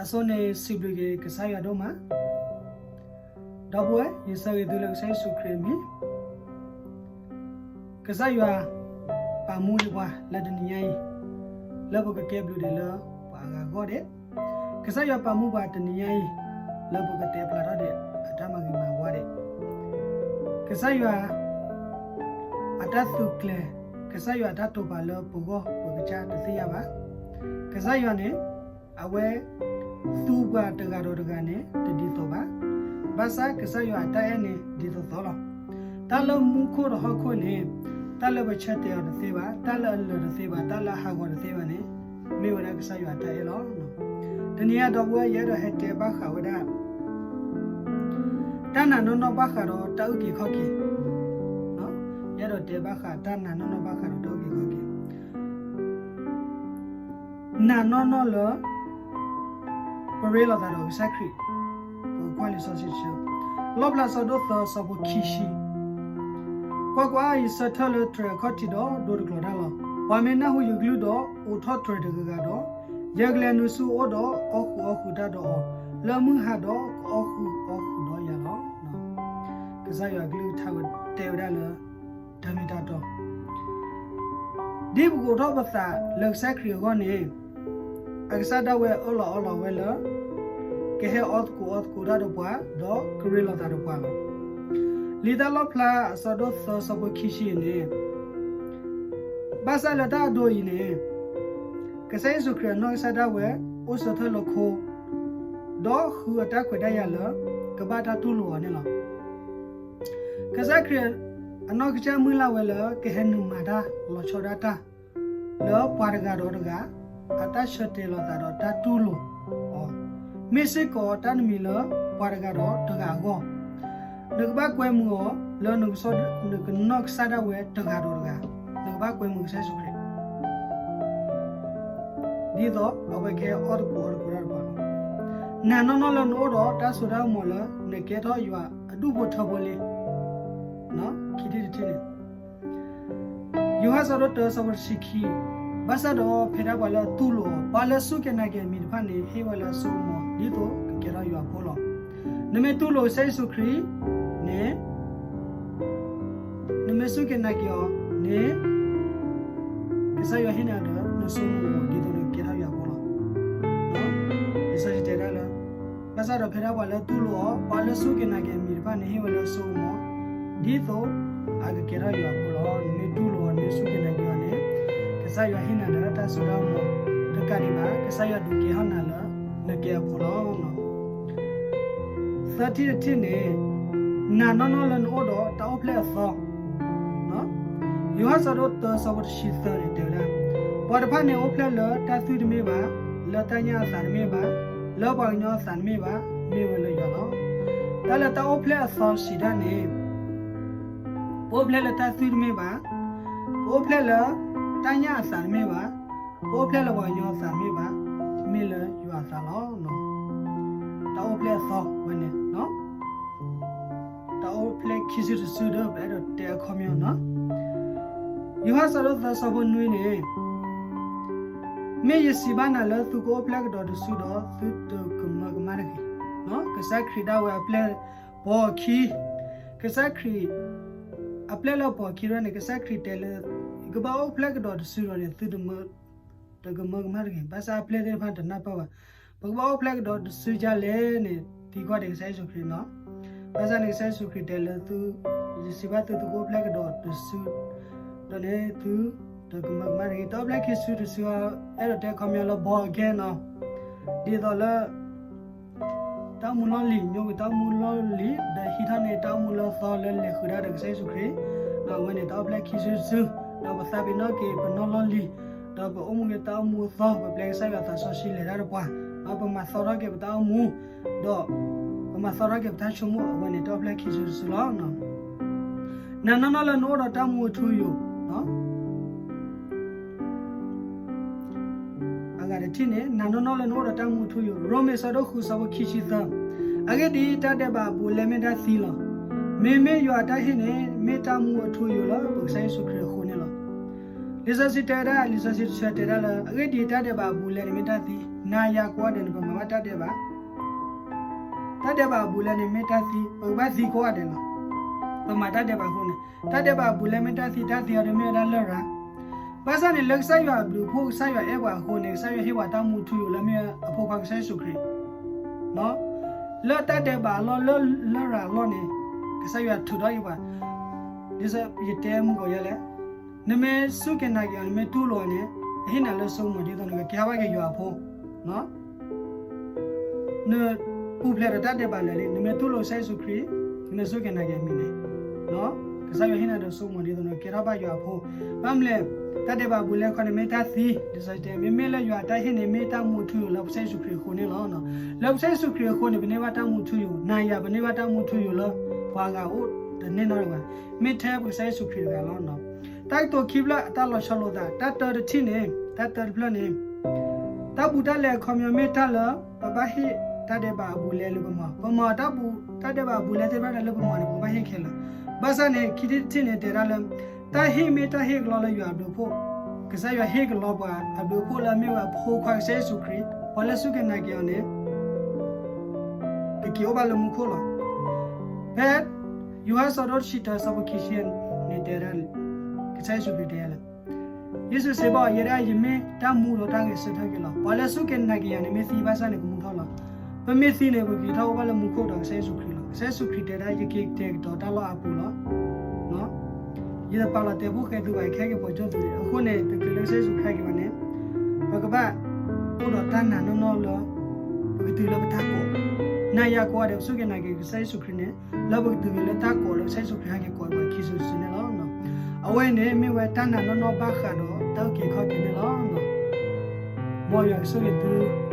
အဆိန့ၣ်စံးဘျုးက့ၤကစၢ်ယွၤဒိၣ်မး, ဒီပုၢ်ဝဲၢ် ယဆၢဂ့ၤသုလၢကစၢ်ယ့ၣ်ၡူးခရံာ်အမံၤ, ကစၢ်ယွၤ ပာ်မူဒံးပှၤလၢတနံၤညါအံၤ, လၢပကကဲဘျုးဒံးလၢပှၤအဂၤအဂီၢ်ဒံး, ကစၢ်ယွၤပာ်မူပှၤတနံၤညါအံၤ, လၢပကတဲဖျါထီၣ်ဒံးအတၢ်မၤဂ့ၤမၤဝါဒံး, ကစၢ်ယွၤ အတၢ်သုးကျဲၤ, ကစၢ်ယွၤအတၢ်တိာ်ပာ်လၢပဂီၢ်ပကစၢ်တသ့ၣ်ညါဘၣ်. ကစၢ်ယွၤန့ၣ် အဝဲ သူပှၤတဂၤဒီးတဂၤန့ၣ် တဒ်သိးဘၣ်. ဘၣ်ဆၣ်ကစၢ်ယွၤအတၢ်အဲၣ်န့ၣ်ဒ်သိးသိးလီၤ. တၢ်လၢမူခိၣ်ဒီးဟီၣ်ခိၣ်န့ၣ်, တၢ်လၢပဆၢတဲာ်အီၤတသ့ဘၣ်, တၢ်လၢအလၢာ်တသ့ဘၣ်, တၢ်လၢအဟးဂီၤတသ့ဘၣ်န့ၣ်, မ့ၢ်ဝဲဒၣ်ကစၢ်ယွၤအတၢ်အဲၣ်လီၤ. တနံၤအံၤ ဒီပုၢ်ဝဲၢ် ယအဲၣ်ဒိးဟဲတဲဘၣ်ဃးဝဲဒၣ် တၢ်နာ်နီၢ်နီၢ်ဘၣ်ဃးဒီးတၢ်အုၣ်က့ၤခီၣ်က့ၤ, ယအဲၣ်ဒိးတဲဘၣ်ဃးတၢ်နာ်နီၢ်နီၢ်ဘၣ်ဃးဒီးတၢ်အုၣ်က့ၤခီၣ်က့ၤ နာ်နီၢ်နီၢ်လၢ ပရ့လိာ်သးဒီးကစၢ်ခရံာ်, ပကွၢ်လံာ်စီဆှံတဆၢ, လီၣ်ဖျါ အဆၢဒိၣ်သၢ အဆၢဖိခံဆံ, ကွၢ်ကွၢ်, ယဆၢထၢၣ်လၢတြဲၤအခီၣ်ထံးဒီးဒိတကျိၤတၢ်လီၤ. ပှၤမ့ၢ်နၢ်ဟူယကလုၢ်ဒီးအိးထီၣ်တြဲၤတဂၤဂၤဒီး, ယကလဲၤနုာ်ဆူအအိၣ်ဒီးအီၣ်ဃုာ်အီၣ်ဃုာ်တၢ်ဒီးအီၤ, လၢမုၢ်ဟါဒီးကအီၣ်ဃုာ်အီၣ်ဃုာ်ဒီးယၤလီၤ. ကစၢ်ယွၤအကလုၢ်ကထါတဲဝဲဒၣ်လၢ တၢ်မ့ၢ်တၢ်တီ ဒ်ပကအိးထီၣ်ပသးလၢကစၢ်ခရံာ်အဂီၢ်န့ၣ်, အကစၢ်ဒၣ်ဝဲအၢၣ်လီၤအီလီၤဝဲလၢ ကဟဲအီသကိးအီသကိးတၢ်ဒီးပှၤ, ဒီးကရ့လိာ်သးဒီးပှၤလီၤ. လံာ်တၢ်လီၣ်ဖျါ အဆၢဒိၣ်သၢ အဆၢဖိခံဆံအံၤန့ၣ်, ဘၣ်ဆၣ်လၢတၢ်အဒိအံၤန့ၣ်, ကစၢ်ယ့ၣ်ၡူးခရံာ်အနီၢ်ကစၢ်ဒၣ်ဝဲ အိၣ်ဆၢထၢၣ်လၢခိ, ဒီးဃုအတၢ်ခွဲးတၢ်ယာ်လၢ ကဘၣ်တၢ်တူၢ်လိာ်အီၤန့ၣ်လီၤ. ကစၢ်ခရံာ်အနီၢ်ကစၢ်မုၢ်လၢ်ဝဲလၢ ကဟဲနုာ်မၤတၢ်လီၤဆီဒၣ်တၢ် လၢပှၤတဂၤဒီးတဂၤ အတၢ်ဆၢတဲာ်လိာ်သးဒီးတၢ်တူၢ်လိာ်အီၤ, မ့ၢ်စ့ၢ်ကီးတၢ်တမံၤလၢပှၤတဂၤဒီးတဂၤအဂီၢ်, နကဘၣ်ကွဲမုာ်အီၤလၢ နကနီၢ်ကစၢ်ဒၣ်ဝဲတဂၤဒီးတဂၤ, နကဘၣ်ကွဲမုာ်ကစၢ်ယ့ၣ်ၡူးခရံာ် ဒ်သိးအဝဲကဟဲအီသကိးအီသကိးတၢ်ဒီးပှၤလီၤ. နာ်နီၢ်နီၢ်လၢနအိၣ်ဒီးတၢ်စိတၢ်ကမီၤလၢ နကဲထီၣ်ယွၤအဒူၣ်ဖိထၢဖိလံ. ခံထံၣ်တထံၣ်န့ၣ်, ယိၤဟၣ် အဆၢဒိၣ်တၢ အဆၢဖိတဆံခံ, ဘၣ်ဆၣ်ဒီးဖဲဒၣ်ပှၤလၢအတူၢ်လိာ်အီၤ, ပှၤလၢစူၢ်က့ၤနာ်က့ၤအမံၤတဖၣ်န့ၣ် ဟ့ၣ်ဝဲလၢအစိကမီၤ ဒ်သိးကကဲထီၣ်ယွၤအဖိလီၤ. နမ့ၢ်တူၢ်လိာ်ကစၢ်ယ့ၣ်ၡူးခရံာ်န့ၣ် နမ့ၢ်စူၢ်က့ၤနာ်က့ၤအီၤန့ၣ်, ကစၢ်ယွၤဟ့ၣ်နၤဒီး နစိကမီၤ ဒ်သိးနကကဲထီၣ်ယွၤအဖိလီၤ. လံာ်စီဆှံတဲဒၣ်လၢ, ဘၣ်ဆၣ်ဒီးဖဲဒၣ်ပှၤလၢတူၢ်လိာ်အီၤ, ပှၤလၢစူၢ်က့ၤနာ်က့ၤအမံၤတဖၣ်န့ၣ် ဟ့ၣ်ဝဲလၢစိကမီၤ ဒ်သိးအကကဲထီၣ်ယွၤအဖိလီၤ. နမ့ၢ်တူၢ်လိာ်အီၤ နမ့ၢ်စူၢ်က့ၤနာ်က့ၤအီၤန့ၣ်, ကစၢ်ယွၤဟ့ၣ်နၤဒီးတၢ်စိတၢ်ကမီၤတကးဒံးဘၣ်, ကစၢ်ယွၤဒုးကဲထီၣ်နၤလၢ နကဲအဖိလီၤ. သၢထံၣ်တထံၣ်န့ၣ်, နာ်နီၢ်နီၢ်လၢနအိၣ်ဒီးတၢ်အိၣ်ဖျဲၣ်အသီ. ယိၤဟၣ် အဆၢဒိၣ်တၢ အဆၢဖိတဆံသၢန့ၣ် တဲဝဲဒၣ်, ပှၤတဖၣ်န့ၣ်အိၣ်ဖျဲၣ်လၢတၢ်သွံၣ်တမ့ၢ်ဘၣ်, လၢတၢ်ညၣ်အသးတမ့ၢ်ဘၣ်, လၢပှၤကညီအသးတမ့ၢ်ဘၣ်, မ့ၢ်ဝဲလၢယွၤလီၤ. တၢ်လၢတၢ်အိၣ်ဖျဲၣ်အသီစံးဒၣ်န့ၣ်, ပအိၣ်ဖျဲၣ်လၢတၢ်သွံၣ်တမ့ၢ်ဘၣ်, ပအိၣ်ဖျဲၣ်လၢတၢ်ညၣ်အသးတမ့ၢ်ဘၣ်, ပအိၣ်ဖျဲၣ်လၢပှၤကညီအသးတမ့ၢ်ဘၣ်, မ့ၢ်လၢယွၤအသးလီၤ. တၢ်အိၣ်ဖျဲၣ်အသီဝဲန့ၣ်, တၢ်အိၣ်ဖျဲၣ်ခံစုတစုဒီး ပအဲၣ်ဒိးတဲအခီပညီနီၤ. ယိၤဟၣ် အဆၢဒိၣ်သၢ အဆၢဖိနွံန့ၣ်, မ့ၢ်ယစံးဘၣ်နၤလၢသုကအိၣ်ဖျဲၣ်ကဒီးတစုဒီး သုတကမၢကမၣ်တဂ့ၤ. ကစၢ်ခရံာ်ဒၣ်ဝဲအပျဲၢ်ပိာ်အခံ, ကစၢ်ခရံာ် အပျဲၢ်လၢအပိာ်အခံဒၣ်န့ၣ် ကစၢ်ခရံာ်တဲလၢ ယကဘၣ်အိၣ်ဖျဲၣ်ကဒီးတစုဒီးန့ၣ် သုတမၢ တကမၢကမၣ်တဂ့ၤ. ဘၣ်ဆၣ်အပျဲၢ်သ့ၣ်တဖၣ်တနၢ်ပၢၢ်ဘၣ်. ပကဘၣ်အိၣ်ဖျဲၣ်ကဒီးတစုဒ်လဲၣ်န့ၣ် သံကွၢ်ဒီးကစၢ်ယ့ၣ်ၡူးခရံာ်နီၤ. ဘၣ်ဆၣ်န့ၣ် ကစၢ်ယ့ၣ်ၡူးခရံာ်တဲလၢသု, ယစံးဘၣ်သု သုကအိၣ်ဖျဲၣ်ကဒီးတစု ဒီးန့ၣ် သုတကမၢကမၣ်တဂ့ၤ. တၢ်အိၣ်ဖျဲၣ်ခံစုတစု အဲၣ်ဒိးတဲအခီပညီလၢ born again နီၤ. ဒ်သိးလၢ တၢ်အိၣ်မူလီၢ်လံၤ, ညိကွံာ်တၢ်အိၣ်မူလီၢ်လံၤ ဒီးဟံးထီၣ်န့ၢ်တၢ်အိၣ်မူလၢအသီလၢလဲၤဃုာ်ဒၣ်ဒီးကစၢ်ယ့ၣ်ၡူးခရံာ်, ဒီးအဝဲန့ၣ် တၢ်အိၣ်ဖျဲၣ်ခံစုတစု, ဒီးပသးပ့ၤနီၣ်က့ၤပနီၢ်လီၢ်လံၤ, ဒီးပအိၣ်မူက့ၤတၢ်အိၣ်မူအသီ, ပပျဲကစၢ်ယွၤသးစီဆှံလဲၤတၢ်ဒီးပှၤ, ဒီးပမၤသီထီၣ်က့ၤပတၢ်အိၣ်မူ, ဒီးပမၤသီထီၣ်က့ၤပတၢ်ဆိကမိၣ်, အဝဲန့ၣ် တၢ်အိၣ်ဖျဲၣ်ခံစုတစုလီၤ. နာ်နီၢ်နီၢ်လၢနအိၣ်ဒီးတၢ်မူအထူအယိာ် အဂၤတထံၣ်န့ၣ် နာ်နီၢ်နီၢ်လၢနအိၣ်ဒီးတၢ်မူအထူအယိာ်, ရိမ့ၤ အဆၢဒိၣ်ဃု အဆၢဖိခံဆံသၢ, အဂ့ၢ်ဒ်အံၤ, တၢ်ဒဲးဘးအဘူးအလဲမ့ၢ်တၢ်သံလီၤ. မ့မ့ၢ်ယွၤအတၢ်ဟ့ၣ်န့ၣ် မ့ၢ်တၢ်မူအထူအယိာ်လၢပကစၢ်ယ့ၣ်ၡူးခရံာ်အဃိန့ၣ်လီၤ. လံာ်စီဆှံတဲဝဲဒၣ်, လံာ်စီဆှံတဆၢတဲဒၣ်လၢ အဂ့ၢ်ဒ်အံၤ, တၢ်ဒဲးဘးအဘူးအလဲန့ၣ်မ့ၢ်တၢ်သံ, နၤယၤကိးဂၤဒဲးန့ၣ် ပမၤဘၣ်တၢ်ဒဲးဘး, တၢ်ဒဲးဘးအဘူးအလဲန့ၣ်မ့ၢ်တၢ်သံ, ပကဘၣ်သံကိးဂၤဒဲးလီၤ. ပမၤတၢ်ဒဲးဘးအဃိန့ၣ်, တၢ်ဒဲးဘးအဘူးအလဲမ့ၢ်တၢ်သံ, တၢ်သံအီၤဒ်မ့ၢ်ဝဲဒၣ်လရာ်. ဘၣ်ဆၣ်န့ၣ် လၢကစၢ်ယွၤအဘျုးအဖှိၣ် ကစၢ်ယွၤအဲၣ်ပှၤအဃိန့ၣ် ကစၢ်ယွၤဟ့ၣ်ပှၤတၢ်မူထူယိာ်လၢမ့ၢ်ဝဲအဖိခွါကစၢ်ယ့ၣ်ၡူးခရံာ် လၢတၢ်ဒဲးဘးအလီၢ်, လၢလရာ်အလီၢ်န့ၣ်, ကစၢ်ယွၤထုးထီၣ်က့ၤပှၤ, ဒ်သိးယတဲမုၢ်ကီးယဲလဲၣ်, နမ့ၢ်စူၢ်က့ၤနာ်က့ၤအီၤ, နမ့ၢ်တူၢ်လိာ်အီၤန့ၣ်, အဟ့ၣ်နၤလၢစိကမီၤဒ်သိးနကကဲထီၣ်ဘၣ်က့ၤယွၤအဖိ နပူၤဖျဲးဒီးတၢ်ဒဲးဘးလၢာ်လံ, နမ့ၢ်တူၢ်လိာ်ကစၢ်ယ့ၣ်ၡူးခရံာ်, နမ့ၢ်စူၢ်က့ၤနာ်က့ၤအမံၤန့ၣ်, ကစၢ်ယွၤဟ့ၣ်နၤဒီးစိကမီၤဒ်သိးနကကဲထီၣ်ဘၣ်ယွၤအဖိ, ဘၣ်မနုၤလဲၣ်, တၢ်ဒဲးဘးအဘူးအလဲခီန့ၣ်မ့ၢ်တၢ်သံ, ဒ်သိးတဲ မ့မ့ၢ်လၢယွၤအတၢ်ဟ့ၣ်န့ၣ် မ့ၢ်တၢ်မူထူယိာ်လၢပကစၢ်ယ့ၣ်ၡူးခရံာ်အဃိန့ၣ်လီၤ. လၢပကစၢ်ယ့ၣ်ၡူးခရံာ်အဃိန့ၣ် ပန့ၢ်ဘၣ်တၢ်မူထူယိာ်, နၤယၤပန့ၢ်ဘၣ်တၢ်မူထူယိာ်လၢ ပှၤဂၤအိၣ်တန့ၢ်နီတဂၤ, မ့ၢ်ထဲပကစၢ်ယ့ၣ်ၡူးခရံာ်တဂၤလီၤ. တၢ်ကတိၤခံဖျၢၣ်အတၢ်လီၤဆီလိာ်သး, တၢ်တၢတထံၣ်န့ၣ်, တၢ်တၢတဖျၢၣ်န့ၣ်, တၢ်ဘူးတၢ်လဲအခီပညီမ့ၢ်တၢ်လၢ ပဘၣ်ဟ့ၣ်တၢ်ဒဲးဘးအဘူးအလဲလၢပမၤ, ပမၤတၢ်ဘူး, တၢ်ဒဲးဘးအဘူးအလဲသ့ၣ်တဖၣ်န့ၣ်လၢပမၤန့ၣ် ပကဘၣ်ဟ့ၣ်ခဲလၢာ်. ဘၣ်ဆၣ်န့ၣ် ခံထံၣ်တထံၣ်န့ၣ် တဲဒၣ်လၢ တၢ်ဟ့ၣ်မ့ၢ်တၢ်ဟ့ၣ်ကလီလၢယွၤအဘျုးအဖှိၣ်, ကစၢ်ယွၤဟ့ၣ်ကလီပှၤအဘျုးအဖှိၣ်လၢအမ့ၢ်ဝဲအဖိခွါကစၢ်ယ့ၣ်ၡူးခရံာ်, ပှၤလၢစူၢ်က့ၤနာ်က့ၤအီၤန့ၣ် ကက့ၤအိၣ်ဘၣ်လၢမူခိၣ်လီၤ. ဖဲယိၤဟၣ်အဆၢဒိၣ်တဆံတၢ အဆၢဖိခံဆံန့ၣ်တဲဒၣ်, ကစၢ်ယ့ၣ်ၡူးခရံာ်တဲလၢ ယ့ၣ်ၡူးစံးဘၣ်အီၤ, ယဲဒၣ်ယမ့ၢ်တၢ်မူဒီးတၢ်ဂဲၤဆၢထၢၣ်က့ၤလီၤ. ပှၤလၢစူၢ်က့ၤနာ်က့ၤယၤန့ၣ် မ့ၢ်သံဘၣ်ဆၣ်န့ၣ် ကမူထီၣ်လီၤ. ပမ့ၢ်သံန့ၣ် ပကက့ၤထီၣ်အိၣ်ဘၣ်လၢမူခိၣ်ဒီးကစၢ်ယ့ၣ်ၡူးခရံာ်လီၤ. ကစၢ်ယ့ၣ်ၡူးခရံာ်တဲဒၣ်, ယက့ၤကတဲာ်ကတီၤတၢ်လီၢ်အါပူၤလီၤ. ယတပာ်လီၤတဲာ်ဖိၣ်ဃဲသုဘၣ်, ယကဟဲက့ၤပိာ်ကၠိၣ်သုအဃိန့ၣ်, ပတုၤလၢကစၢ်ယ့ၣ်ၡူးခရံာ်ဟဲက့ၤဘၣ်န့ၣ်, ပကဘၣ်အိၣ်ဒီးတၢ်နာ်နီၢ်နီၢ်လၢ ပကတုၤလၢပတၢ်ကိး, နၤယၤကိးဂၤဒဲး ပစူၢ်က့ၤနာ်က့ၤကစၢ်ယ့ၣ်ၡူးခရံာ်န့ၣ်, လၢပကတုၤလၢတၢ်ကိးလၢကစၢ်ယ့ၣ်ၡူးခရံာ်ဟဲက့ၤကိးပှၤခံစုတစုန့ၣ်လီၤ. အဝဲအံၤန့ၣ် မ့ၢ်ဝဲတၢ်နာ်နီၢ်နီၢ်ဘၣ်ဃးဒီးတၢ်အုၣ်က့ၤခီၣ်က့ၤန့ၣ်လီၤ. မ်ယွၤကဆိၣ်ဂ့ၤသု